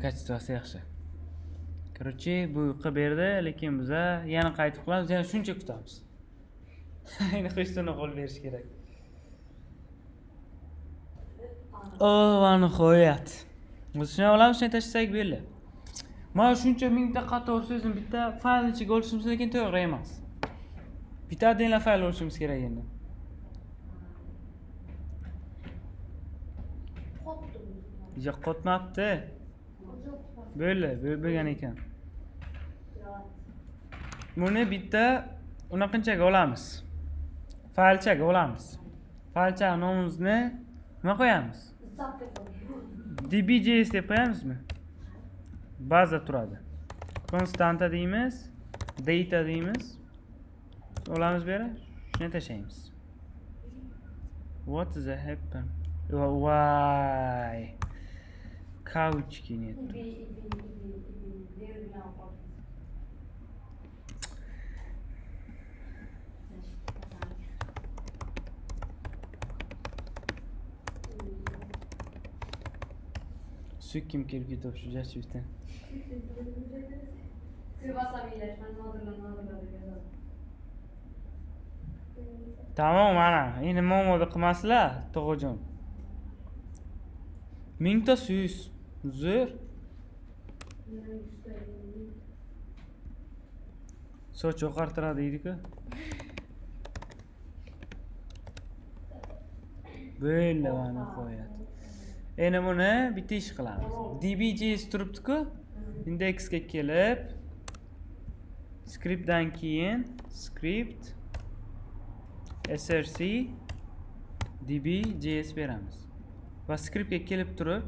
Качество si yaxshi. Короче, bu qilib berdi, lekin biza yana qaytib qilamiz, yana shuncha kutamiz. Endi hech qo'l berish kerak. O, va nihoyat. Biz shuni olamiz, shuni tashlasak bo'ldi. Mana shuncha mingta qator so'zni bitta fayl ichiga olishimiz lekin to'g'ri emas. Bitta отдельно fayl olishimiz kerak endi. Yo'q, qotmabdi. Bo'ldi, bo'lgan ekan. Buni bitta unaqanchaga olamiz. Faylchaga olamiz. Faylcha nomimizni nima qo'yamiz? dbjs deb qo'yamizmi? Baza turadi. Konstanta deymiz, data deymiz. Olamiz bu yerga, shuni tashlaymiz. What is happen? Why? Кавычки нет. İbi, ibi, ibi, ibi, bilan qoldi. Sukkim kelib ketib shu jachivdan. Ko'p asabiylashman, nodirlar, nodirlar deb yozadi. Tamom, mana endi muammo qilmaslar, tog'ajon. Mingta so'z. Zo'r. Soch oqartiradi deydi-ku. Bo'ldi, mana nihoyat. Endi buni bitta ish qilamiz. dbjs turibdi-ku. Indeksga kelib scriptdan keyin script src dbjs beramiz. Va scriptga kelib turib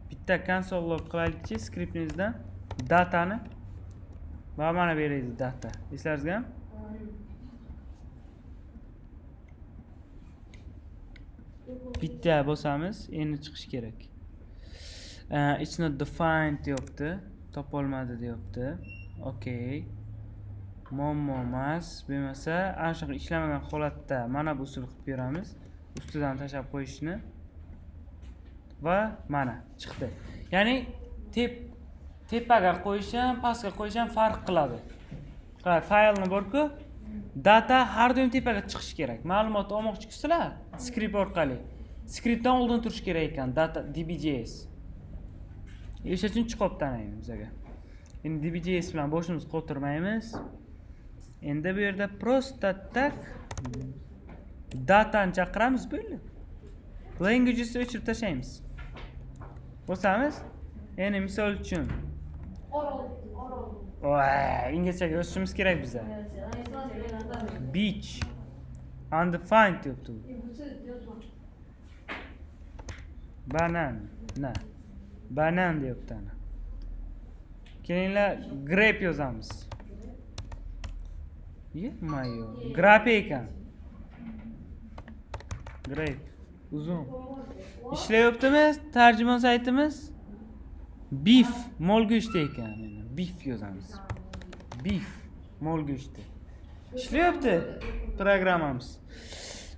bitta console log qilaylikchi scriptimizdan datani va mana beraylik data. Eslaringizmi? Bitta bosamiz, endi chiqish kerak. It's not defined deyapti. Topolmadi deyapti. Okay. Muammo emas. Bo'lmasa, ana shunaqa ishlamagan holatda mana bu usul qilib beramiz. Ustidan tashlab qo'yishni. Va mana chiqdi. Ya'ni tepaga qo'yish ham, pastga qo'yish ham farq qiladi. Qara, faylni bor-ku, data har doim tepaga chiqishi kerak. Ma'lumot olmoqchi-kusizlar script orqali. Scriptdan oldin turishi kerak ekan data dbjs. O'sha uchun chiqyapti ana endi bizaga. Endi dbjs bilan boshimizni qotirmaymiz. Endi bu yerda просто так datani chaqiramiz, bo'ldi. Languagesni o'chirib tashlaymiz. Bosamiz. Endi misol uchun Orol, orol. Voy, inglizchaga yozishimiz kerak biza. Beach undefined deyapti u. Banan, na. Banan deyapti ana. Kelinglar, grape yozamiz. Ye-mayo. Grape ekan. Grape. Uzun. Ishlayaptimi tarjimon saytimiz? Beef, mol go'shti ekan. Beef yozamiz. Beef, mol go'shti. Ishlayapti programmamiz.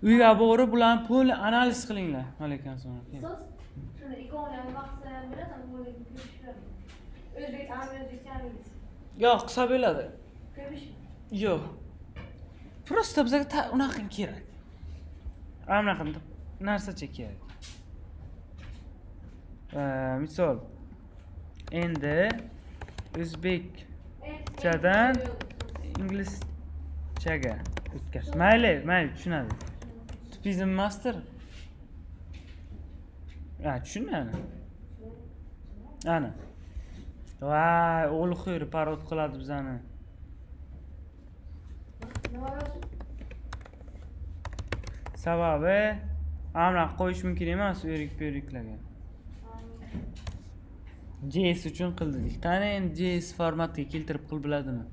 Uyga borib bularni pul analiz qilinglar. Alaykum assalom. Siz shuni ikonani vaqtida ham bo'ladi, o'zbek, o'zbekcha, ingliz. Yo'q, qilsa bo'ladi. Ko'p ish. Yo'q. Просто bizga unaqa kerak. Ana bunaqa narsacha kerak. Misol endi o'zbekchadan inglizchaga o'tkazish. Mayli, mayli, tushunadi. Tupizm emasdir. Ha, tushunadi. Ana. Voy, o'lxir parod qiladi bizani. Nima yozish? Sababi ana qo'yish mumkin emas o'rik-po'riklarga. JS uchun qildik. Qani endi JS formatiga keltirib qilib biladimi?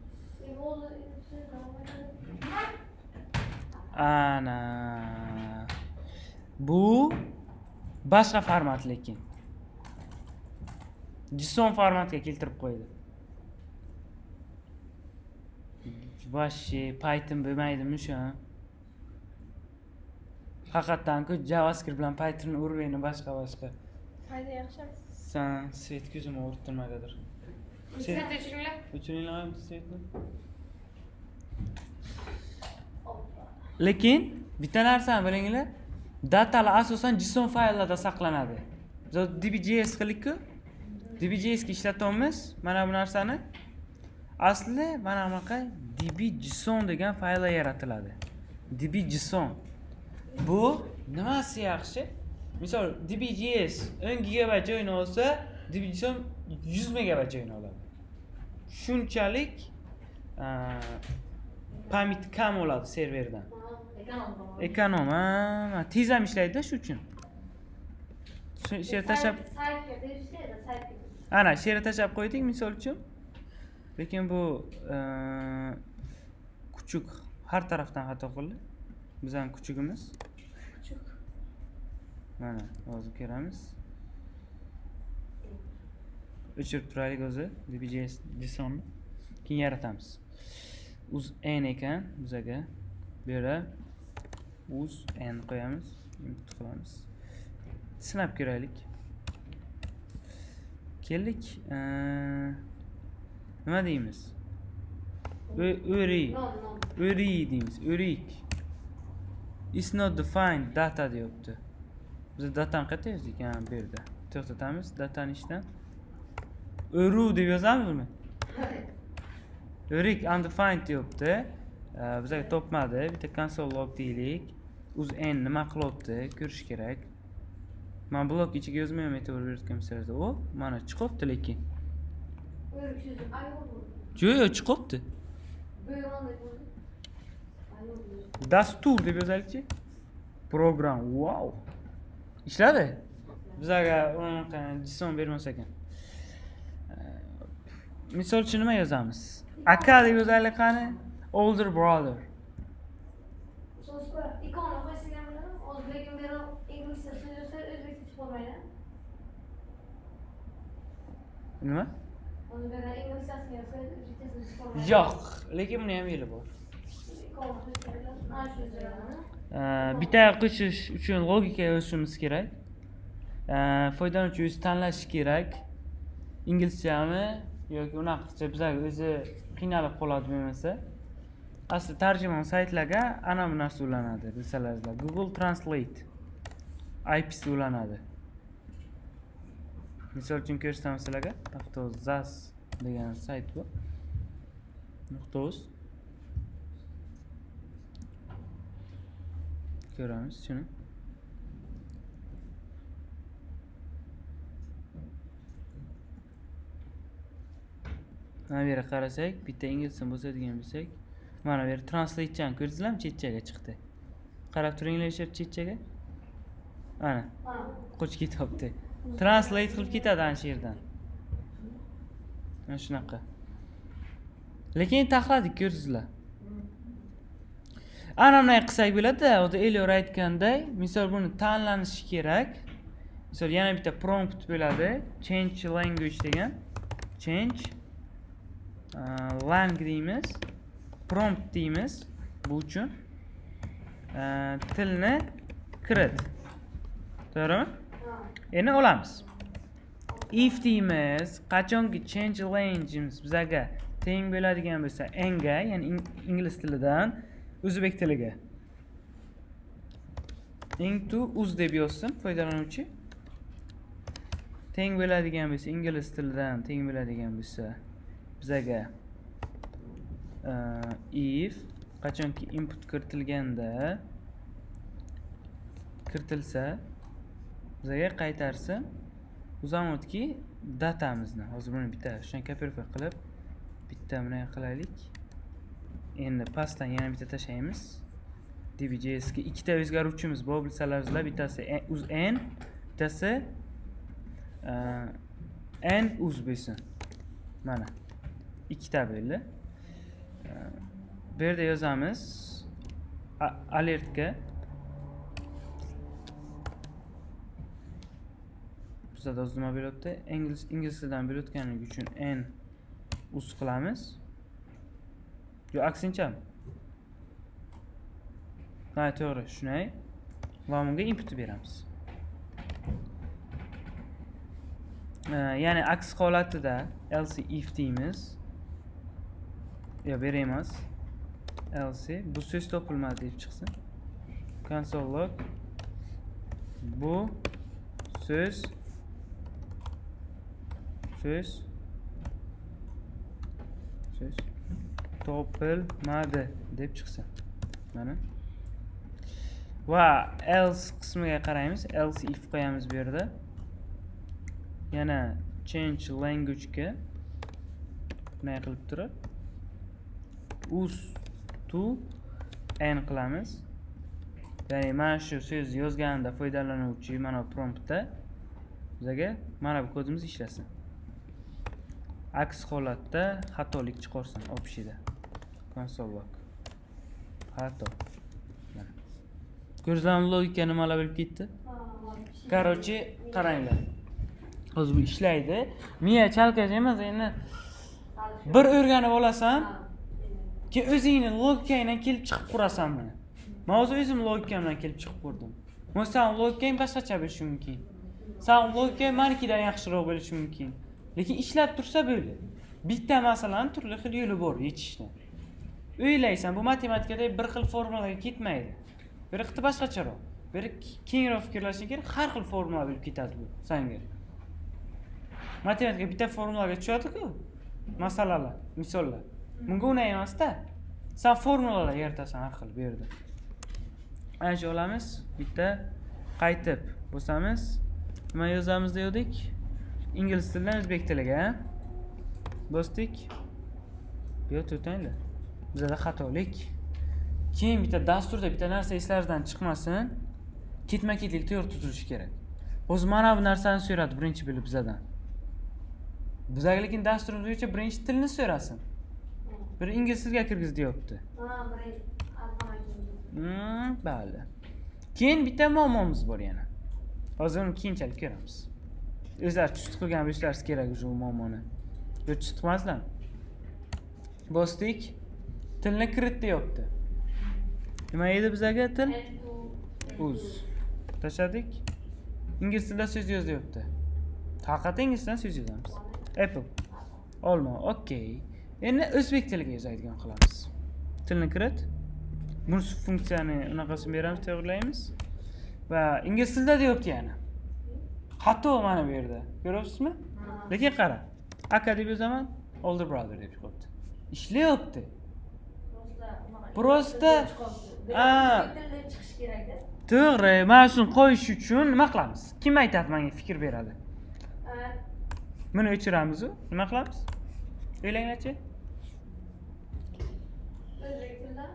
Ana. Bu boshqa format lekin. JSON formatga keltirib qo'ydi. Вообще Python bo'lmaydimi shu? Haqiqatan-ku JavaScript bilan Python уровень boshqa boshqa. Python yaxshi. San свет ko'zimni og'ritdi nimagadir. Свет o'chiringlar. O'chiringlar свет ni. Lekin bitta narsani bilinglar, datalar asosan JSON fayllarda saqlanadi. Biz DBJS qildik-ku. DBJS ga ishlatyapmiz mana bu narsani. Asli mana bunaqa db.json degan fayllar yaratiladi. db.json. Bu nimasi yaxshi? Misol db.js 10 GB joyini olsa, db.json 100 MB joyini oladi. Shunchalik память kam oladi serverdan. Эконом. Эконом, ha, tez ham ishlaydi-da shu uchun. Shu yerga tashlab, Saytga berishdi, saytga. Ana, shu yerga tashlab qo'ydik misol uchun. Lekin bu kuchuk har tarafdan xato qildi. Bizning kuchugimiz. Kuchuk. Mana, hozir ko'ramiz. O'chirib turaylik o'zi db.js JSONni. Keyin yaratamiz. Uz n ekan bizaga. Bu yerda uz n qo'yamiz, input qilamiz. Sinab ko'raylik. Keldik. Nima deymiz? O'ri. Non, non. O'ri deymiz. O'rik. It's not defined data deyapti. Biz datani qayerda yozdik? Ha, bu yerda. To'xtatamiz datani ishdan. O'ru deb yozamizmi? O'rik undefined deyapti. Bizga topmadi. Bitta console log deylik. Uz n nima qilyapti ko'rish kerak. Men blok ichiga yozmayman e'tibor berayotgan bo'lsangiz. O, mana chiqyapti lekin. O'rik so'zi ayol bu. Yo'q, yo'q, chiqyapti. Bo'ron deb bo'ldi. Ayol bu. Dastur deb yozaylikchi. Program. Wow. Ishladi. Bizga unaqa JSON bermas ekan. Misol uchun nima yozamiz? Aka deb yozaylik qani? Older brother. So'z ko'ra, ikona qo'ysak ham bo'ladimi? O'zi lekin bu yerda inglizcha so'z yozsa o'zbekcha chiqib qolmaydi. Nima? O'zi bu yerda inglizchasini yozsa o'zbekchasini chiqib qolmaydi. Yo'q, lekin buni ham yo'li bor. Ikona qo'ysak ham ana shu yozaman. Bitta qo'shish uchun logika yozishimiz kerak. Foydalanuvchi o'zi tanlashi kerak. Inglizchami yoki unaqa bizga o'zi qiynalib qoladi bo'lmasa. Asli tarjimon saytlarga ana bu narsa ulanadi, bilsalaringizlar. Google Translate IP'si ulanadi. Misol uchun ko'rsataman sizlarga. Avtozaz degan sayt bu. Nuqta uz. Ko'ramiz shuni. Mana bu yerga qarasak, bitta inglizcha bo'lsa degan bo'lsak, mana bu yer translate-chani ko'rdingizlarmi? Chetchaga chiqdi. Qarab turinglar o'sha chetchaga. Ana, qo'chib ketyapti. Translate qilib ketadi ana shu yerdan. Mana shunaqa. Lekin taxladik, ko'rdingizlar. Ana bunday qilsak bo'ladi-da, o'zi Elyor aytganday, misol buni tanlanishi kerak. Misol yana bitta prompt bo'ladi, change language degan. Change lang deymiz, prompt deymiz bu uchun. Tilni kirit. To'g'rimi? Endi olamiz. If deymiz, qachonki change language'imiz bizaga teng bo'ladigan bo'lsa n ga, ya'ni ingliz tilidan o'zbek tiliga. Into uz deb yozsin foydalanuvchi. Teng bo'ladigan bo'lsa ingliz tilidan teng bo'ladigan bo'lsa bizaga if qachonki input kiritilganda kiritilsa bizaga qaytarsin uzamotki datamizni. Hozir buni bitta shunday kopirka qilib bitta bunday qilaylik. Endi pastdan yana bitta tashlaymiz. db.js ga ikkita o'zgaruvchimiz bor, bilsalaringizlar, bittasi uz n, bittasi n uz bo'lsin. Mana ikkita bo'ldi. Bu yerda yozamiz alertga. Bizda o'zi nima bo'lyapti? Ingliz tilidan bo'layotganligi uchun n uz qilamiz. Yo, aksinchami? Ha, to'g'ri, shunday. Va bunga input beramiz. Ya'ni aks holatida else if deymiz. Yo, bu emas, else bu so'z topilmadi deb chiqsin. Console log bu so'z topilmadi deb chiqsin. Mana, va else qismiga qaraymiz. Else if qo'yamiz bu yerda. Yana change language ga bunday qilib turib uz to en qilamiz. Ya'ni mana shu so'zni yozganida foydalanuvchi mana bu promptda bizaga mana bu kodimiz ishlasin. Aks holatda xatolik chiqarsin. Общий da console log xato. Mana, ko'rdingizlarmi, logika nimalar bo'lib ketdi? Короче, qaranglar, hozir bu ishlaydi. Miya chalkash emas. Endi bir o'rganib olasan, keyin o'zingni logikangdan kelib chiqib qurasan buni. Man hozir o'zim logikam bilan kelib chiqib qurdim. San logikang boshqacha bo'lishi mumkin, san logikang manikidan yaxshiroq bo'lishi mumkin, lekin ishlab tursa bo'ldi. Bitta masalani turli xil yo'li bor yechishni. O'ylaysan, bu matematikada bir xil formulaga ketmaydi, biri xuddi boshqacharoq, biri kengroq fikrlashing kerak. Har xil formula bo'lib ketadi bu sanga. Matematika bitta formulaga tushadiku masalalar, misollar. Bunga unday emasda, san formulalar yaratasan har xil. Bu yerda ana shu olamiz, bitta qaytib bosamiz. Nima yozamiz degandik? Ingliz tilidan o'zbek tiliga bosdik. Bu yoq, to'xtanglar, bizada xatolik. Keyin bitta dasturda bitta narsa eslaringizdan chiqmasin: ketma ketlik to'g'ri tuzilishi kerak. Hozir mana bu narsani so'radi birinchi bo'lib bizadan. Bizaga lekin dasturimiz bo'yicha birinchi tilni so'rasin. Bir ingliz tiliga kirgiz deyapti. Ha, birinchi Bali. Keyin bitta muammomiz bor yana. Hozir uni keyinchalik ko'ramiz. O'zlari chust qilgan bo'lishlari kerak уже u muammoni. Yo, chust qilmaslarmi? Bosdik. Tilni kirit deyapti. Nima edi bizaga til? Uz. Tashladik. Ingliz tilida so'z yoz deyapti. Haqiqatda ingliz tilidan so'z yozamiz. Apple. Olma. Okey. Endi o'zbek tiliga yozadigan qilamiz. Tilni kirit. Buni funksiyani unaqasini beramiz, to'g'rilaymiz. Va ingliz tilida deyapti yana. Xato mana bu yerda. Ko'ryapsizmi? Lekin qara. Aka deb yozaman, older brother deb chiqyapti. Ishlayapti. Просто Tilda chiqishi kerakda. To'g'ri, mana shuni qo'yish uchun nima qilamiz? Kim aytadi, menga fikr beradi? Buni o'chiramiz-u, nima qilamiz? O'ylanglarchi. O'zbek tilida.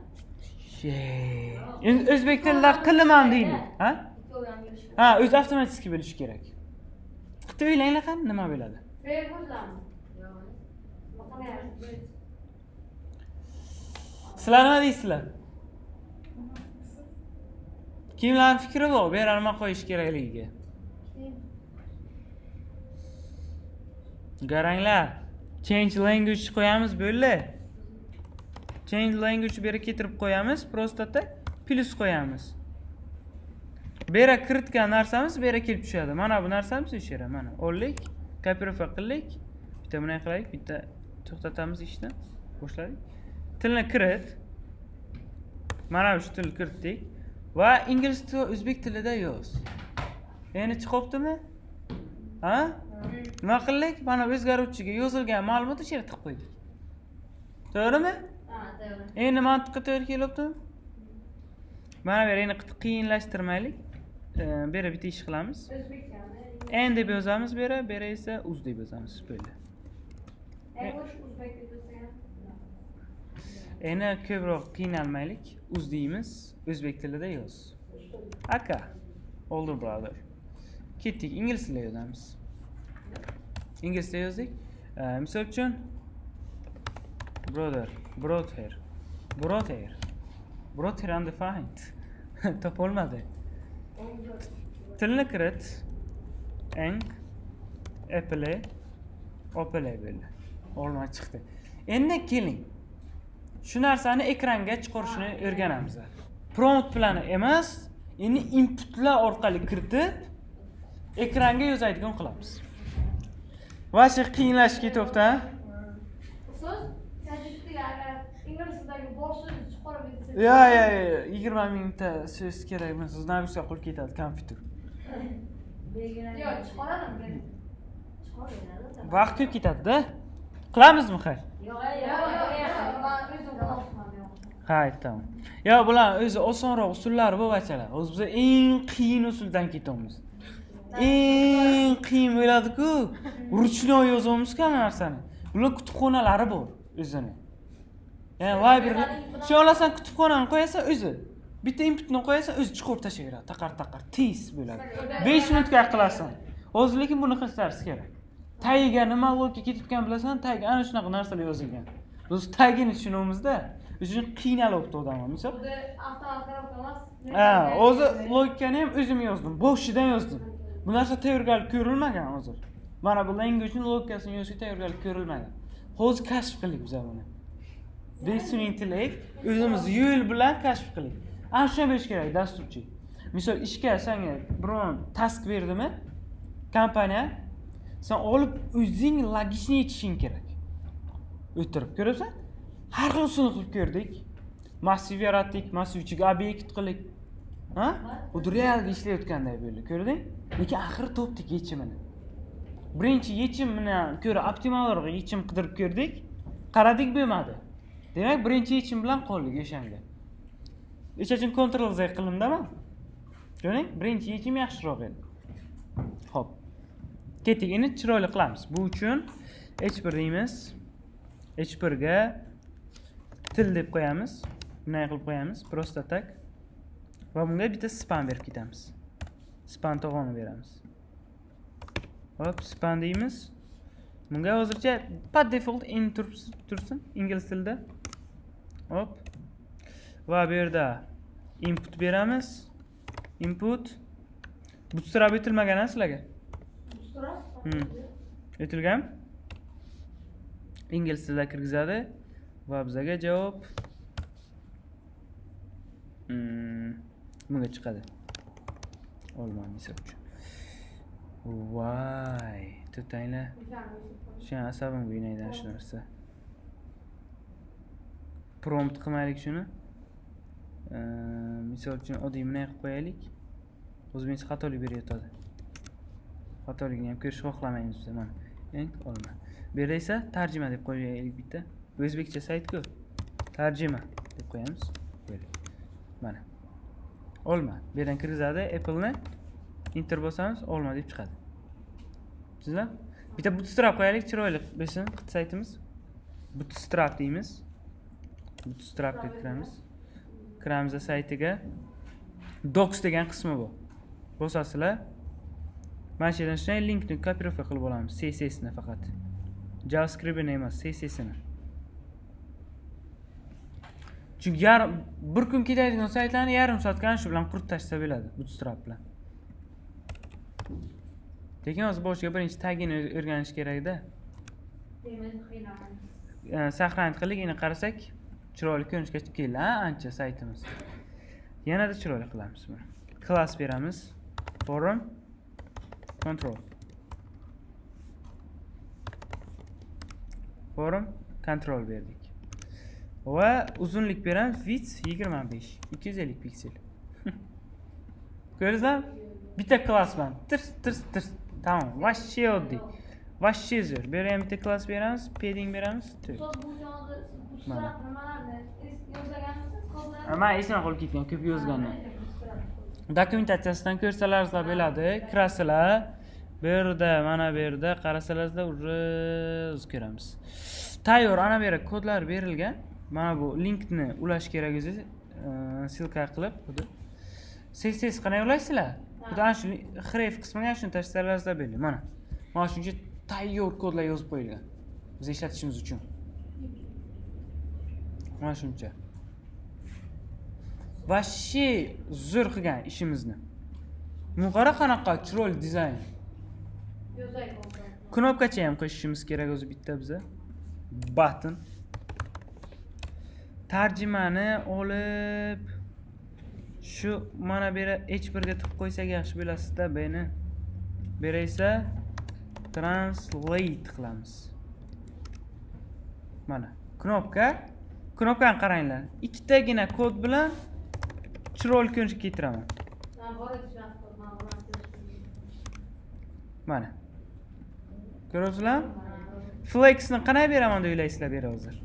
Endi o'zbek tilida qilaman deylik, ha? Ikkovi ham bo'lishi kerak. Ha, o'zi avtomatik bo'lishi kerak. Bitta o'ylanglar, qani nima bo'ladi? Fe'l bo'ladimi? Yo'q. Qanday? Sizlar nima deysizlar? Kimlarning fikri bor? Bu yerga nima qo'yish kerakligiga? Kim? Qaranglar. Change language qo'yamiz, bo'ldi. Change language bu yerga keltirib qo'yamiz, просто так plyus qo'yamiz. Bu yerga kiritgan narsamiz bu yerga kelib tushadi. Mana bu narsamiz o'sha yerga, mana oldik, копировка qildik. Bitta bunday qilaylik, bitta to'xtatamiz ishni. Boshladik. Tilni kirit. Mana shu tilni kiritdik va ingliz tili o'zbek tilida yoz. Endi chiqyaptimi? Ha? Nima qildik? Mana o'zgaruvchiga yozilgan ma'lumotni o'sha yerga tiqib qo'ydik. To'g'rimi? Ha, to'g'ri. Endi mantiqqa to'g'ri kelyaptimi? Mana bu yer endi qiyinlashtirmaylik. Bu yerga bitta ish qilamiz. O'zbekchani. En deb yozamiz bu yerga, bu yerga esa uz deb yozamiz. Bo'ldi. English o'zbek deb yozsa ham. Endi ko'proq qiynalmaylik. Uz deymiz, o'zbek tilida yoz. Aka, older brother. Ketdik, ingliz tilida yozamiz. Ingliz tilida yozdik. Misol uchun brother, brother, brother, brother undefined. Topolmadi. Tilni kirit. Eng, apple, opele bo'ldi. Olma chiqdi. Endi keling. Shu narsani ekranga chiqarishni o'rganamiz. Prompt bilan emas, endi inputlar orqali kiritib ekranga yozadigan qilamiz. Вообще qiyinlashib ketyapti, a? So'z ChatGPTga agar ingliz tilidagi bor so'zni chiqarib bersa. Yo, 20 mingta so'z kerak emas, нагрузка qilib ketadi kompyuter. Yo'q, chiqaradimi? Chiqaradi. Vaqt ko'p ketadi-da. Qilamizmi, hay? Yo'q, yo'q, yo'q. Man o'zim qilyapman, yo'q. Ha, tamom. Yo, bular o'zi osonroq usullari bu, bachalar. Hozir biz eng qiyin usuldan ketyapmiz. Eng qiyin bo'ladi-ku. Ручной yozyapmiz-ku hamma narsani. Bular kutubxonalari bor o'zini. Ya'ni library, shu olasan, kutubxonani qo'yasan o'zi. Bitta inputni qo'yasan, o'zi chiqarib tashlayveradi. Taqar taqar tez bo'ladi. 5 minutga qilasan. Hozir lekin buni qilishlaringiz kerak. Tagiga nima logika ketayotgan bilasan, tagiga ana shunaqa narsalar yozilgan. Biz tagini tushunamizda, o'sha qiynalyapti odamlar. Misol, Xuddi avtomat коробка emas. Ha, o'zi logikani ham o'zim yozdim, boshidan yozdim. Bu narsa tayyorgarlik ko'rilmagan hozir. Mana bu language'ning logikasini yozishga tayyorgarlik ko'rilmagan. Hozir kashf qildik biz buni. Sun'iy intellekt o'zimiz yo'l bilan kashf qildik. Ana shuni berish kerak dasturchi. Misol, ishga senga biron task berdimi kompaniya, sen olib o'zing логичный yechishing kerak. O'tirib ko'rasan, har xil usulni qilib ko'rdik. Massiv yaratdik, massiv ichiga obyekt qildik. Ha? Xuddi realda ishlayotganday bo'ldi, ko'rding? Lekin axir topdik yechimini. Birinchi yechimini ko'ra optimalroq yechim qidirib ko'rdik. Qaradik, bo'lmadi. Demak, birinchi yechim bilan qoldik o'shanga. O'sha uchun Ctrl Z qildimda man. Ko'ring, birinchi yechim yaxshiroq edi. Xo'p. Ketdik, endi chiroyli qilamiz. Bu uchun H1 deymiz. H1 ga til deb qo'yamiz. Bunday qilib qo'yamiz, просто так. Va bunga bitta span berib ketamiz. Span tog'oni beramiz. Hop, span deymiz. Bunga hozircha по default en tursin ingliz tilida. Hop. Va bu yerda input beramiz. Input Bootstrap o'tilmagan a sizlarga? O'tilgan? Ingliz tilida kirgizadi va bizaga javob bunga chiqadi. Olma, misol uchun. Voy, to'xtanglar. Shu asabimga o'ynaydi shu narsa. Prompt qilmaylik shuni. Misol uchun oddiy bunday qilib qo'yaylik. O'zimiz xatolik berayotadi. Xatolikni ham ko'rishni xohlamaymiz biz, mana. Eng olma. Bu yerda esa tarjima deb qo'yaylik bitta. Bu o'zbekcha sayt-ku. Tarjima deb qo'yamiz. Böyle. Mana. Olma. Bu yerdan kirgizadi Apple'ni. Enter bosamiz, olma deb chiqadi. Tushundingizmi? Bitta Bootstrap qo'yaylik, chiroyli bo'lsin saytimiz. Bootstrap deymiz. Bootstrapga kiramiz. Kiramiz saytiga. Docs degan qismi bu. Bosasizlar. Mana shu yerdan shunday linkni копировка qilib olamiz. CSS ni faqat. JavaScriptni emas, CSS-ni. Chunki yarim bir kun ketadigan saytlarni yarim soatga ana shu bilan qurib tashlasa bo'ladi, Bootstrap bilan. Lekin hozir boshiga birinchi tagini o'rganish kerakda. Сохранить qildik, endi qarasak chiroyli ko'rinishga chiqib keldi, ha, ancha saytimiz. Yanada chiroyli qilamiz buni. Class beramiz. Form control. Form control berdik. Va uzunlik beramiz width 25, 250 piksel. Ko'rdingizmi? Bitta klass bilan tirs tirs tirs. Tamom, вообще oddiy. Вообще zo'r. Bu yerga ham bitta klass beramiz, padding beramiz. To'rt. Ustoz, bu jonida Mana. Bootstrap nimalarni yozganmisiz kodlarni? Man esimdan qolib ketgan ko'p yozganman. Dokumentatsiyasidan ko'rsalaringizlar bo'ladi. Kirasizlar. Bu yerda, mana bu yerda qarasalaringizlar уже ko'ramiz. Tayyor, ana bu yerga kodlar berilgan. Mana bu linkni ulash kerak o'zi, ссылка qilib, xuddi. CSS qanday ulaysizlar? Xuddi ana shu href qismiga shuni tashlarsalaringizlar bo'ldi. Mana. Mana shuncha tayyor kodlar yozib qo'yilgan. Biz ishlatishimiz uchun. Mana shuncha. Вообще zo'r qilgan ishimizni. Buni qara, qanaqa chiroyli dizayn. Yo'zak oldi. Knopkacha ham qo'shishimiz kerak o'zi bitta biza. Button. Tarjimani olib shu mana bu yerga H1 ga tiqib qo'ysak yaxshi bo'lasizda, buni. Bu yerga esa Translate qilamiz. Mana knopka. Knopkani qaranglar. Ikkitagina kod bilan chiroyli ko'rinishga keltiraman. Mana. Ko'ryapsizlarmi? Flexni qanday beraman deb o'ylaysizlar bu yerga hozir?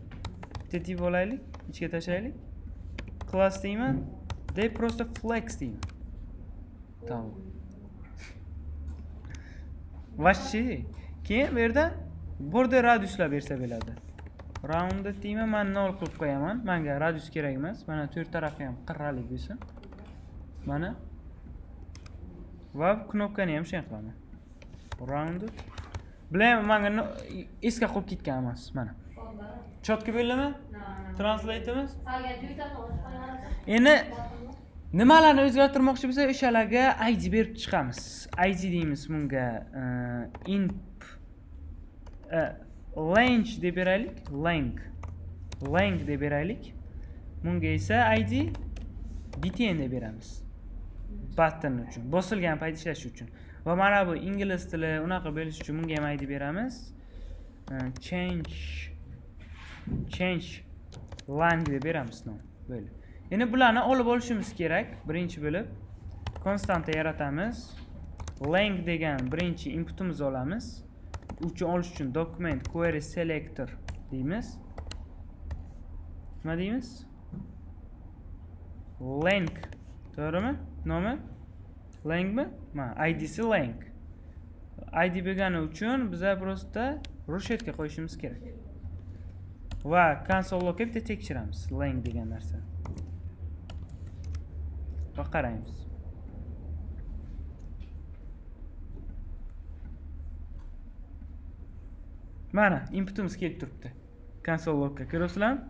Bitta tip olaylik, ichga tashlaylik. Class deyman, deb просто flex deyman. Tamam. Вообще. Keyin bu yerda border radiuslar bersa bo'ladi. Rounded deyman, men 0 qilib qo'yaman. Menga radius kerak emas. Mana to'rt tarafi ham qirralik bo'lsin. Mana. Va knopkani ham shunday qilaman. Rounded. Bilaman, menga esga qolib ketgan emas, mana. Chotga bo'ldimi? Translate'imiz. Endi nimalarni o'zgartirmoqchi bo'lsak, o'shalarga ID berib chiqamiz. ID deymiz bunga, inp lang deb beraylik, lang. Lang deb beraylik. Bunga esa ID btn deb beramiz. Button uchun, bosilgan payt ishlashi uchun. Va mana bu ingliz tili unaqa bo'lishi uchun bunga ham ID beramiz. Change lang deb beramiz nom. Bo'ldi. Endi bularni olib olishimiz kerak. Birinchi bo'lib konstanta yaratamiz. Lang degan birinchi inputimizni olamiz. Uchun olish uchun document query selector deymiz. Nima deymiz? Lang, to'g'rimi? Nomi? Langmi? Mana IDsi lang. ID bo'lgani uchun biza просто rushetka qo'yishimiz kerak. Va console logga bitta tekshiramiz lang degan narsa. Va qaraymiz. Mana inputimiz kelib turibdi. Console logga ko'ryapsizlarmi?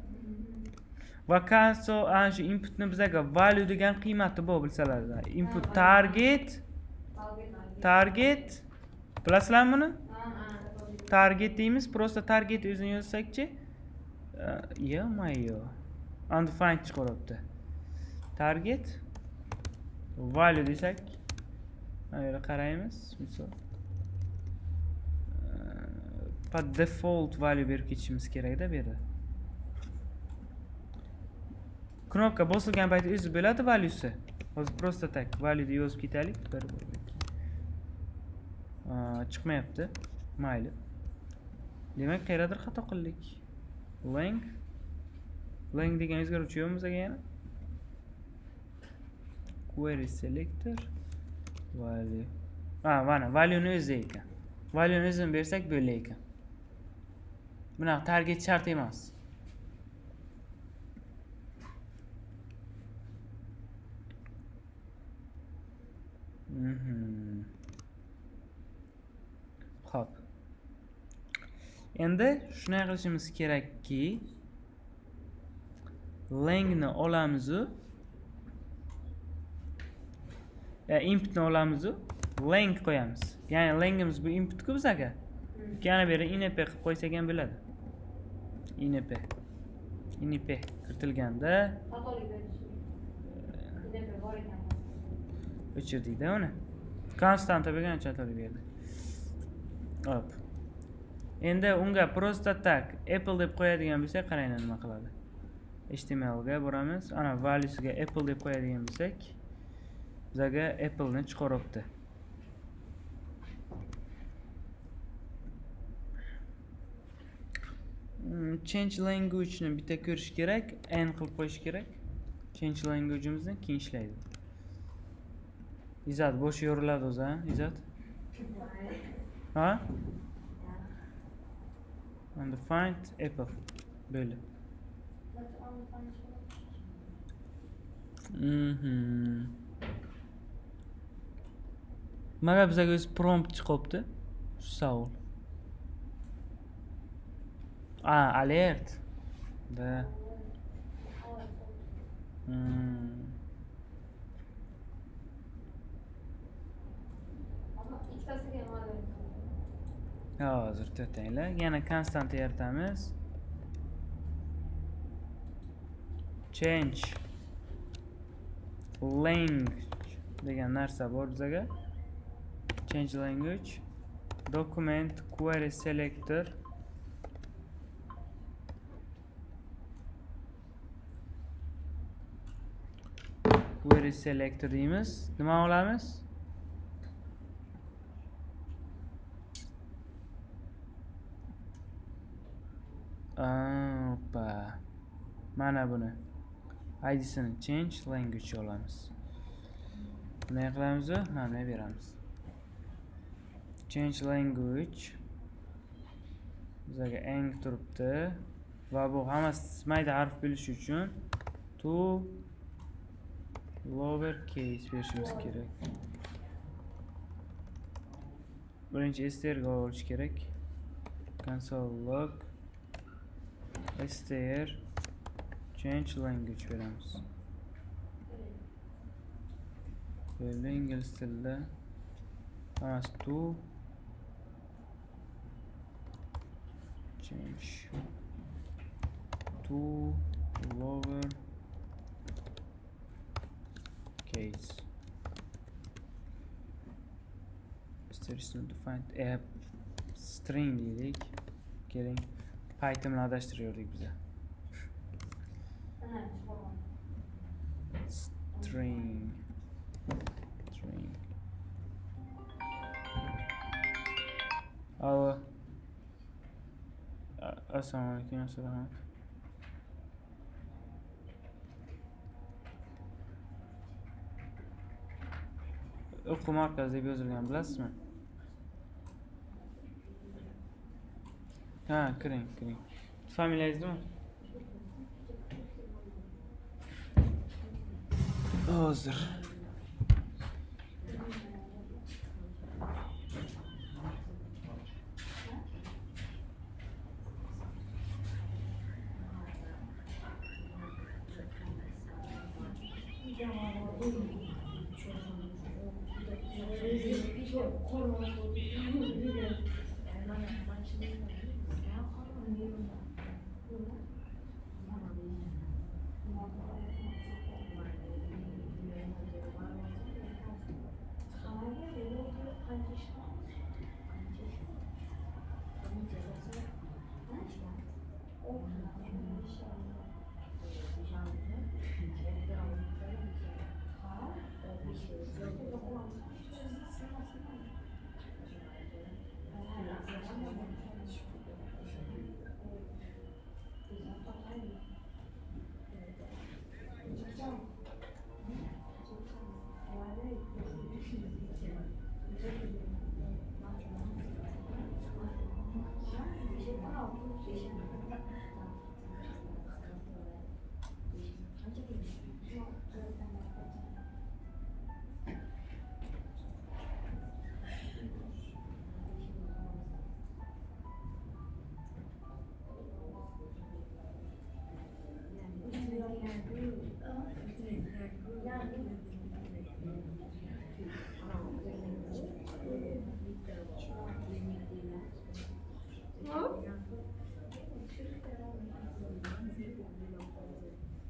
Va console ana shu inputni bizaga value degan qiymati bor, bilsalar. Input target, target bilasizlarmi buni? Target deymiz, просто target o'zini yozsakchi, yo-moyo. Undefined chiqaryapti. Target value desak, mana yerga qaraymiz, misol. По default value berib ketishimiz kerakda bu yerda. Knopka bosilgan paytda o'zi bo'ladi valuesi. Hozir просто так value deb yozib ketaylik. Bir, ikki. Chiqmayapti. Mayli. Demak, qayerdadir xato qildik. Lang. Lang degan o'zgaruvchi yo'qmi bizga yana? Query selector value. Mana value ni o'zi ekan. Value ni o'zini bersak bo'ldi ekan. Bunaqa target shart emas. Xo'p. Endi shunday qilishimiz kerakki, langni olamiz-u, inputni olamiz-u, lang qo'yamiz. Ya'ni langimiz bu input-ku bizaga. Yana beri inp qilib qo'ysak ham bo'ladi. Inp. Inp kiritilganda xatolik berishi. Inp bor ekan. O'chirdikda uni. Konstanta bo'lgan xatolik berdi. Hop. Endi unga просто так Apple deb qo'yadigan bo'lsak, qaranglar nima qiladi. HTML ga boramiz. Ana valuesiga Apple deb qo'yadigan bo'lsak, bizaga Apple ni chiqaribdi. Change language ni bitta ko'rish kerak, n qilib qo'yish kerak. Change language'imizni keyin ishlaydi. Izzat bo'sh yoriladi o'zi, ha? Izzat? Ha? Undefined Apple. Bo'ldi. Nimaga bizga o'zi prompt chiqibdi? Shu savol. A, alert. Da. Ikkitasiga ham alert. Hozir to'xtanglar. Yana konstant yaratamiz. Change language degan narsa bor bizaga. Change language. Document query selector query selector deymiz. Nima olamiz? Oppa. Mana buni IDsini change language olamiz. Bunday qilamiz, mana bunday beramiz. Change language bizaga eng turibdi va bu hammasi mayda harf bilish uchun to lower case berishimiz kerak. Birinchi str ga olish kerak. Console log str change language beramiz. Böyle ingliz tilida hammasi to change to lower case. Str is not defined. String deylik. Keling, Python bilan adashtiriyorduk biza. String. String. Alo. Assalomu alaykum, assalomu. O'quv markazi deb yozilgan, bilasizmi? Ha, kiring, kiring. Familiyangiz nima? Hozir.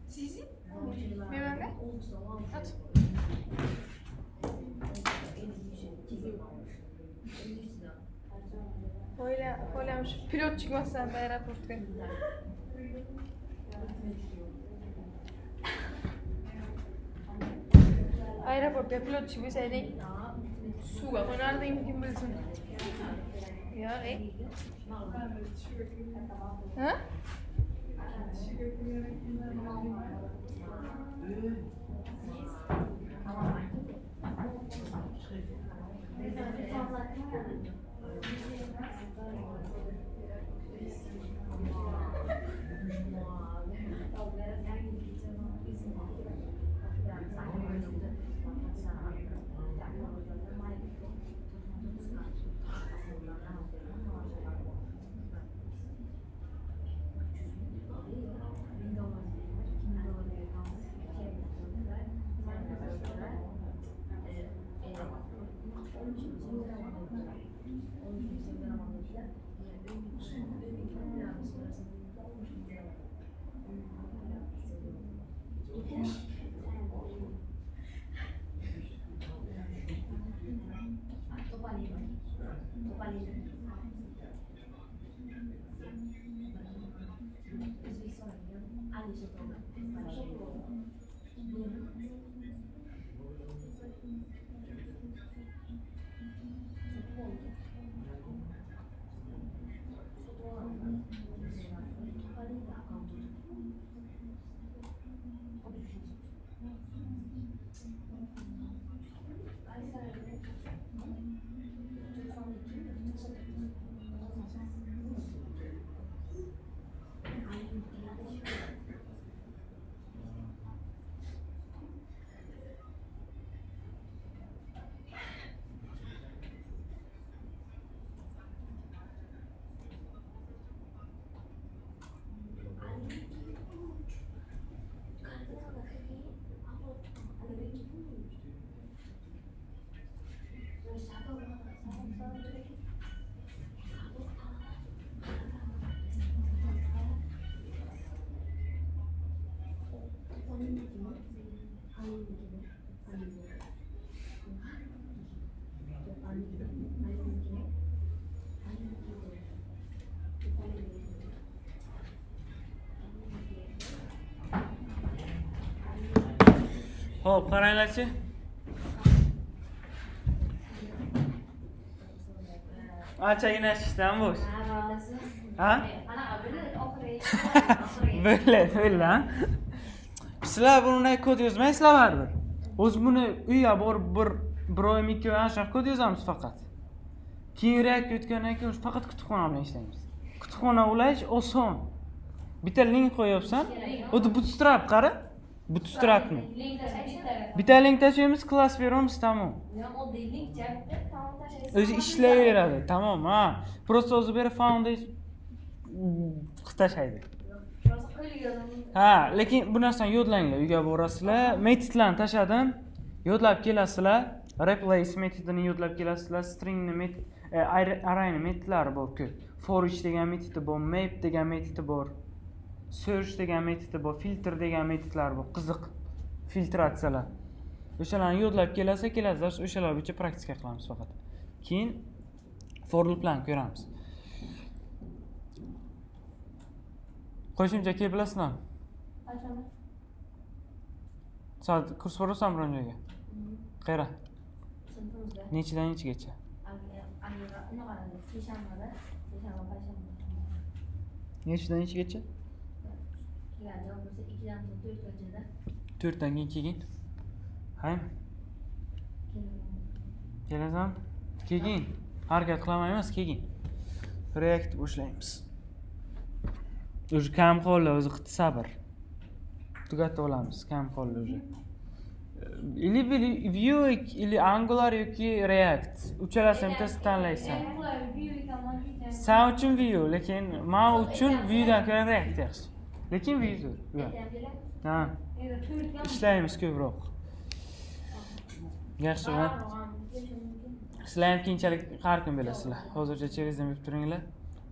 Sizi? Bilmem ne? At. O'ylam shu pilot chiqmasdan aeroportga. Aeroportga pilot chiqmasaydik, suvga qo'nardim, kim bilsin. Yo'q, ey. Ha? Xo'p, qaranglarchi. Anchagina ishdan bo'sh. Ha? Bo'ldi, bo'ldi. Sizlar bunday kod yozmaysizlar baribir. O'zi buni uyga borib bir oymi 2 oy ana shunaqa kod yozamiz faqat. Keyin React o'tgandan keyin faqat kutubxona bilan ishlaymiz. Kutubxona ulash oson. Bitta link qo'yapsan, o'zi Bootstrap qara. Bootstrapni. Bitta link tashlaymiz, klass beramiz, tamom. O'zi ishlayveradi, tamom, ha. Просто o'zi berib foundation tashlaydi. Ha, lekin bu narsani yodlanglar, uyga borasizlar, metodlarni tashladim, yodlab kelasizlar, replace metodini yodlab kelasizlar, stringni arrayni metodlari bor ko'p. For each degan metodi bor, map degan metodi bor, search degan metodi bor, filter degan metodlar bor, qiziq filtratsiyalar. O'shalarni yodlab kelasa, kelasi dars o'shalar bo'yicha praktika qilamiz faqat. Keyin for looplarni ko'ramiz. Qo'shimcha kelib bilasizmi? Soat kurs borasanmi biron joyga? Qayerga? Sinfimizda. Nechidan nechigacha? Seshanbada, seshanba, payshanba. Nechidan nechigacha? Kelgan bo'lsa 2dan 4gacha. 4dan keyin keyin. Ha? Kelasan? Keyin. Harakat qilaman emas, keyin. React boshlaymiz. O'zi kam qoldi, o'zi qit sabr. Tugatib olamiz, kam qoldi o'zi. Ili Vue ili Angular yoki React. Uchalasini bittasi tanlaysan. Sen uchun Vue, lekin men uchun Vue'dan ko'ra React yaxshi. Lekin Vue zo'r. Ha. Ishlaymiz ko'proq. Yaxshimi? Sizlar ham keyinchalik har kun bilasizlar. Hozircha chevizdan bilib turinglar.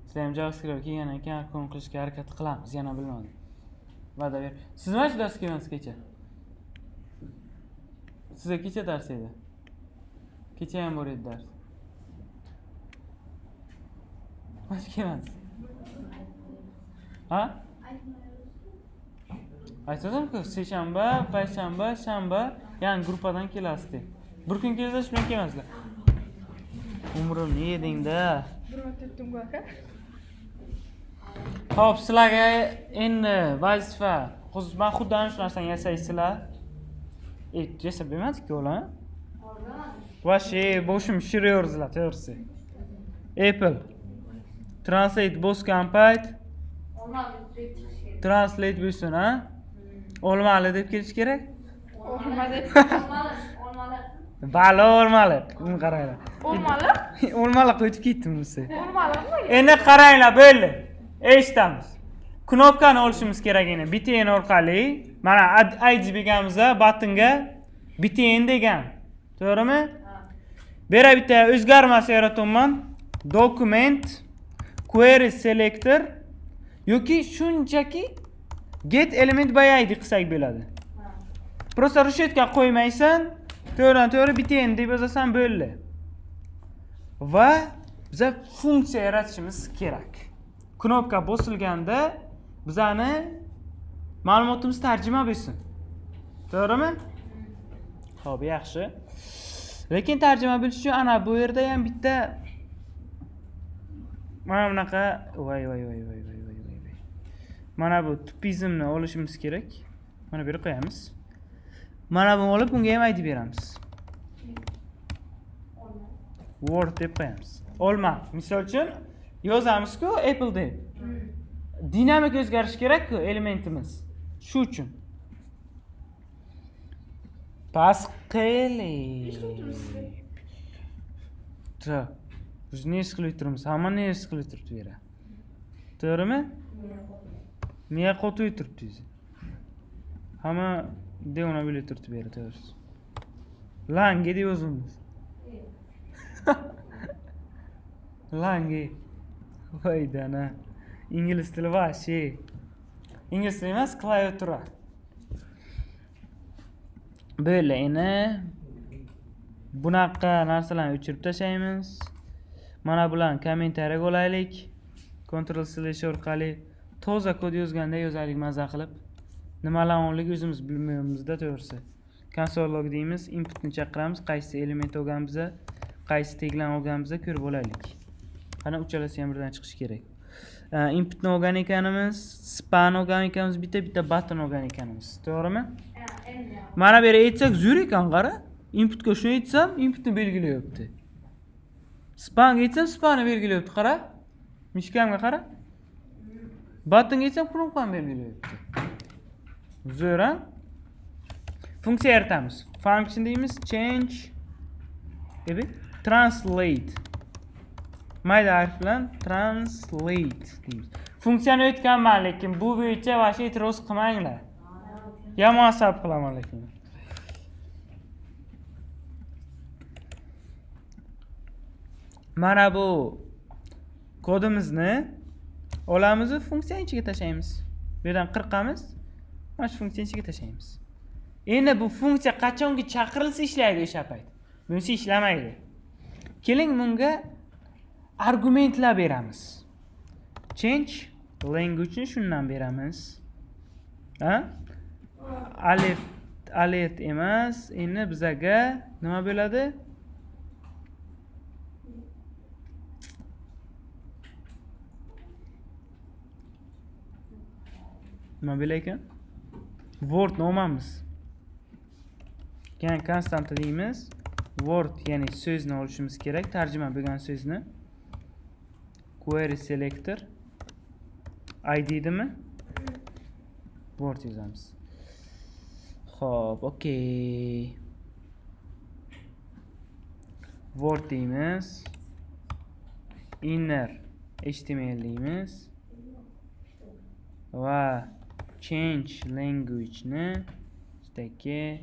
Sizlar ham JavaScript kelgandan keyin har kun qilishga harakat qilamiz, yana bilmadim. Va'da ber. Siz nima shu darsga kelmadingiz kecha? Sizga kecha dars edi. Kecha ham bor edi dars. Nima kelmadingiz? Ha? Aytdim-ku, seshanba, payshanba, shanba, ya'ni gruppadan kelasiz deb. Bir kun kelsa shu bilan kelmaslar. Umrimni yeding-da. Bir marta aytdim-ku aka. Xo'p, sizlarga endi vazifa. Hozir men xuddi ana shu narsani yasaysizlar. Yasab bermadik-ku ular. Vashi boshim shishiraverdilar, to'g'risi. Apple Translate bosgan payt Translate bo'lsin, ha? Olmali deb kelish kerak. Olma deb. Balo olmali. Uni qaranglar. Olmali? Olmali qo'yib ketdim o'zi. Olmalimi? Endi qaranglar, bo'ldi. Eshitamiz. Knopkani olishimiz kerak endi btn orqali. Mana ID berganmiz buttonga btn degan. To'g'rimi? Bera bitta o'zgarmas yaratyapman. Document query selector yoki shunchaki get element by ID qilsak bo'ladi. Просто reshetka qo'ymaysan, to'g'ridan to'g'ri btn deb yozasan bo'ldi. Va biza funksiya yaratishimiz kerak. Knopka bosilganda bizani Ma'lumotimiz tarjima bo'lsin. To'g'rimi? Xo'p, yaxshi. Lekin tarjima bo'lish uchun ana bu yerda ham bitta mana bunaqa voy voy voy voy voy voy voy. Mana bu tupizmni olishimiz kerak. Mana bu yerga qo'yamiz. Mana buni olib bunga ham ID beramiz. Word deb qo'yamiz. Olma. Misol uchun yozamiz-ku Apple deb. Dinamik o'zgarish kerak-ku elementimiz. Shu uchun. Past qilib. Biz ne ish qilib turibmiz? Hamma ne ish qilib turibdi bu yerda? To'g'rimi? Miya qotib turibdi o'zi. Hamma devona bilib turibdi bu yerda, to'g'risi. Langi deb o'zimiz. Langi. Voy dana. Ingliz tili вообще. Ingliz tili emas, klaviatura. Bo'ldi, endi bunaqa narsalarni o'chirib tashlaymiz. Mana bularni kommentariyaga olaylik. Ctrl slash orqali toza kod yozganda yozaylik maza qilib. Nimalar onligi o'zimiz bilmaymizda, to'g'risi. Console log deymiz, inputni chaqiramiz, qaysi element olganmiz, qaysi taglarni olganmiz ko'rib olaylik. Qani uchalasi ham birdan chiqishi kerak. Inputni olgan ekanimiz, span olgan ekanimiz, bitta button olgan ekanimiz. To'g'rimi? Mana bu yerga aytsak zo'r ekan, qara. Inputga shuni aytsam, inputni belgilayapti. Spanga aytsam, spanni belgilayapti, qara. Mishkamga qara. Buttonga aytsam, knopkani belgilayapti. Zo'r, ha? Funksiya yaratamiz. Function deymiz, change deb translate. Mayda harf bilan translate deymiz. Funksiyani o'tganman, lekin bu bo'yicha vashta e'tiroz qilmanglar. Yomon asab qilaman lekin. Mana bu kodimizni olamiz va funksiyaning ichiga tashlaymiz. Bu yerdan qirqamiz, mana shu funksiyaning ichiga tashlaymiz. Endi bu funksiya qachonki chaqirilsa ishlaydi o'sha payt. Bunisi ishlamaydi. Keling bunga argumentlar beramiz. Change language'ni shundan beramiz. Ha? Alert emas. Endi bizaga nima bo'ladi? Nima bo'lar ekan? Word olmamiz. Ya'ni konstanta deymiz. Word, ya'ni so'zni olishimiz kerak, tarjima bo'lgan so'zni. Query selector ID dimi? Word yozamiz. Xo'p, okey. Word deymiz. Inner HTML deymiz. Va change language ni istaki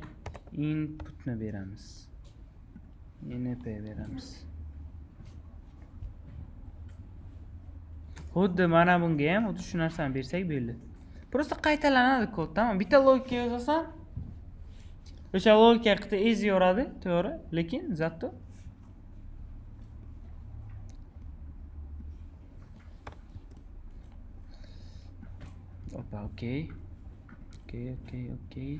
inputni beramiz. NP beramiz. Xuddi mana bunga ham xuddi shu narsani bersak bo'ldi. Prosta qaytalanadi kod, tamom. Bitta logika yozasan, o'sha logika qita iz yoradi, to'g'ri, lekin zato opa, okey. Okey, okey, okey.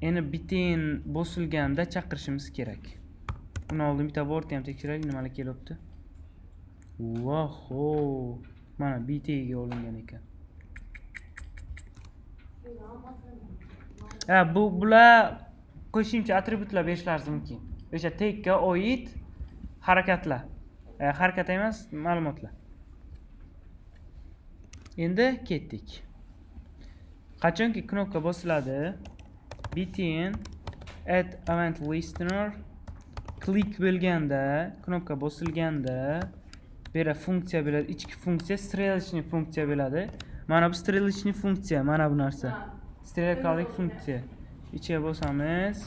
Endi bitin bosilganda chaqirishimiz kerak. Uni oldin bitta Word ham tekshiraylik, nimalar kelyapti. Vaho, mana BT ga olingan ekan. Ha, bular qo'shimcha atributlar berishlari mumkin. O'sha tagga oid harakatlar. Harakat emas, ma'lumotlar. Endi ketdik. Qachonki knopka bosiladi, btn add event listener klik bo'lganda, knopka bosilganda bu yerda funksiya bo'ladi, ichki funksiya, strelочный funksiya bo'ladi. Mana bu strelочный funksiya, mana bu narsa. Strelkalik funksiya. Ichiga bosamiz.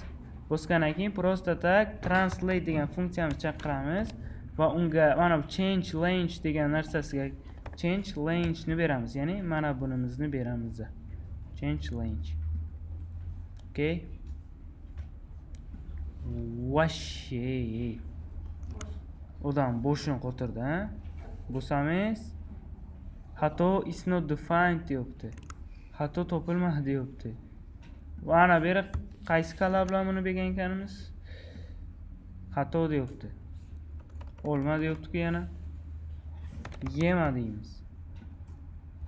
Bosgandan keyin просто tak translate degan funksiyamizni chaqiramiz va unga mana bu change language degan narsasiga change language ni beramiz. Ya'ni mana bunimizni beramiz. Change language. Okay. Vashi. Odam boshini qotirdi, ha? Bosamiz. Xato is not defined deyapti. Xato topilmadi deyapti. Va ana beri qaysi kalla bilan buni bergan ekanimiz? Xato deyapti. Olma deyapti-ku yana. Yema deymiz.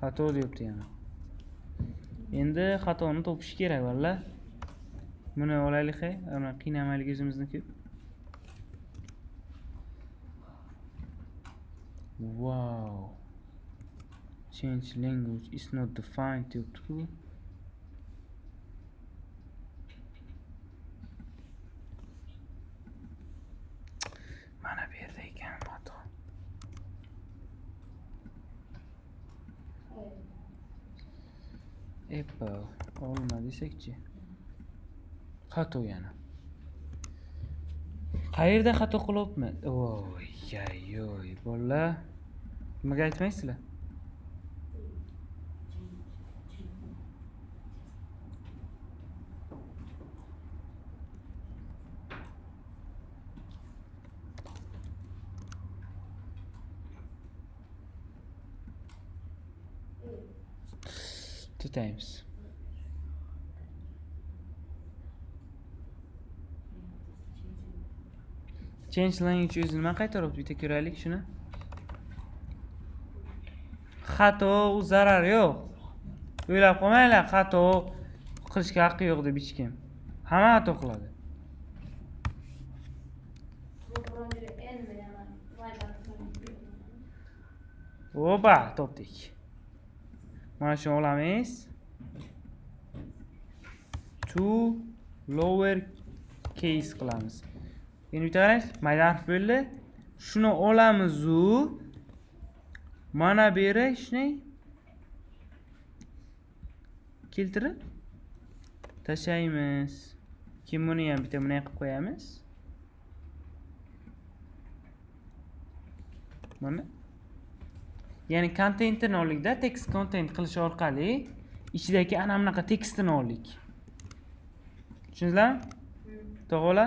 Xato deyapti yana. Endi xatoni topish kerak valla. Buni olaylik, ana qiynamaylik o'zimizni ko'p. Wow. Change language is not defined deyapti-ku. Mana bu yerda ekan xato. Apple olma desakchi. Xato yana. Qayerda xato qilyapman? Voy, yoy, bolalar. Nimaga aytmaysizlar? Two times. Change language o'zi nima qaytaribdi? Bitta ko'raylik shuni. Xato, u zarar yo'q. O'ylab qolmanglar, xato qilishga haqqi yo'q deb hech kim. Hamma xato qiladi. Opa, topdik. Mana shuni olamiz. To lower case qilamiz. Endi bitta qarang, mayda harf bo'ldi. Shuni olamiz u. Mana bu yerga shuni keltirib tashlaymiz. Keyin buni ham bitta bunday qilib qo'yamiz. Mana. Ya'ni kontentini oldikda, text content qilish orqali ichidagi ana bunaqa tekstini oldik. Tushundingizlarmi? To'g'ri?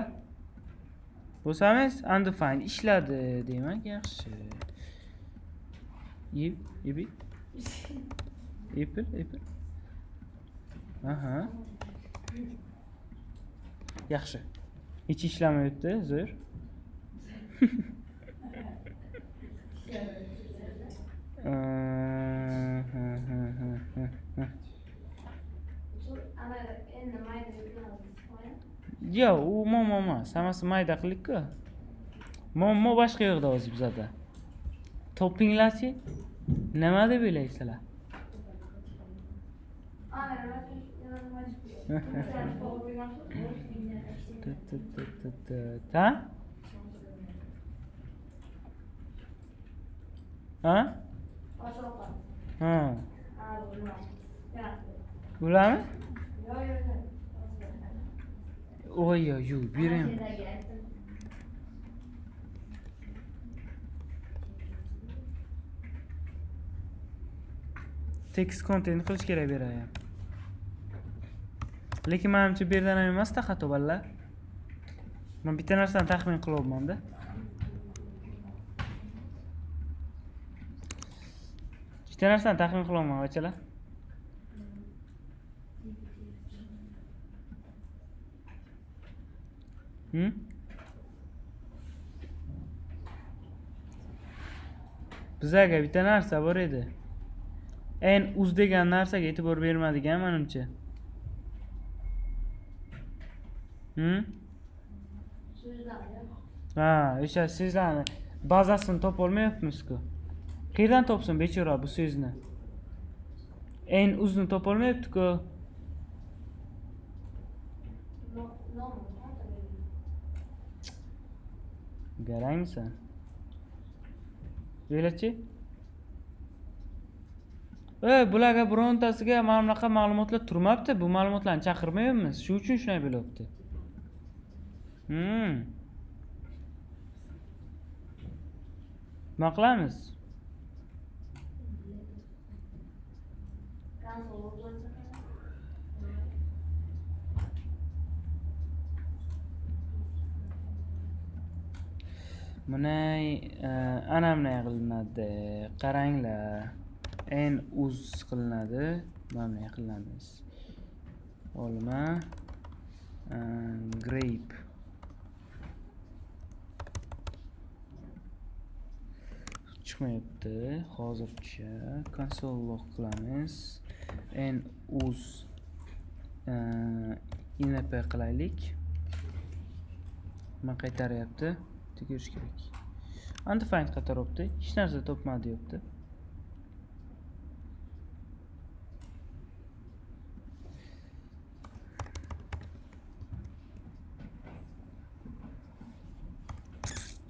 Bo'lsamiz undefined ishladi, demak yaxshi. Ip, Apple, Apple. Aha. Yaxshi. Hech ishlamayapti, zo'r. Yo'q, u muammo emas. Hammasi mayda qildik-ku. Muammo boshqa yoqda hozir bizada. Topinglarchi. Nima deb o'ylaysizlar? Ta? Ha? Ha. Bularmi? Oy, yo'q, bering. Text content qilish kerak bu yerda ham. Lekin menimcha bu yerdan ham emas-da xato bolalar. Men bitta narsani taxmin qilyapman-da. Bitta narsani taxmin qilyapman, bachalar. Bizaga bitta narsa bor edi. En uz degan narsaga e'tibor bermadik a menimcha. Ha, o'sha so'zlarni bazasini topa olmayapmiz-ku. Qayerdan topsin bechora bu so'zni? En uzni topa olmayapti-ku. Garangmisan? O'ylachi. Bularga birontasiga mana bunaqa ma'lumotlar turmabdi. Bu ma'lumotlarni chaqirmayapmiz. Shu uchun shunday bo'lyapti. Nima qilamiz? Bunday ana bunday qilinadi. Qaranglar. N uz qilinadi, mana bunday qilamiz. Olma, grape. Chiqmayapti hozircha. Console log qilamiz. N uz inp qilaylik. Nima qaytaryapti? Tekshirish kerak. Undefined qaytaryapti. Hech narsa topmadi deyapti.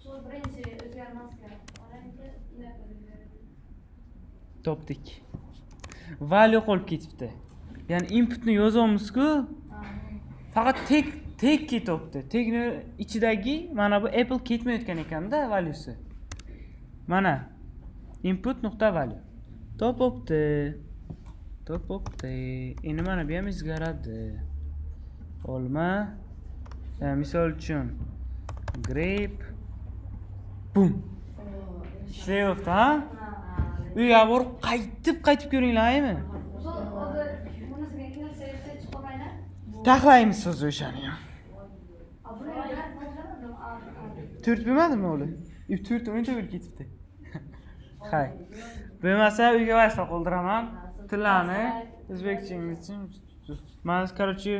Shu birinchi o'zgarmasga olaylik, inap o'zgaradi. Topdik. Value qolib ketibdi. Ya'ni inputni yozyapmiz-ku, faqat tag ketyapti. Tagni ichidagi mana bu apple ketmayotgan ekanda valuesi. Mana input nuqta value. Topibdi. Topibdi. Endi mana bu ham o'zgaradi. Olma. Misol uchun grape. Bum. Ishlayapti, ha? Uyga borib qaytib qaytib ko'ringlar, aymi? Ustoz, hozir bunisiga inglizcha yozsa chiqib qolmaydi. Taxlaymiz so'zi o'shani ham. A, buni boshlamadim. A, a. To'rt bo'lmadimi o'li? To'rt o'nta bo'lib ketibdi. Hay. Bo'lmasa uyga Wi-Fi qo'ldiraman. Tillarni o'zbekcha, inglizcha. Man, короче,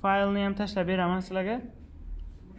faylni ham tashlab beraman sizlarga.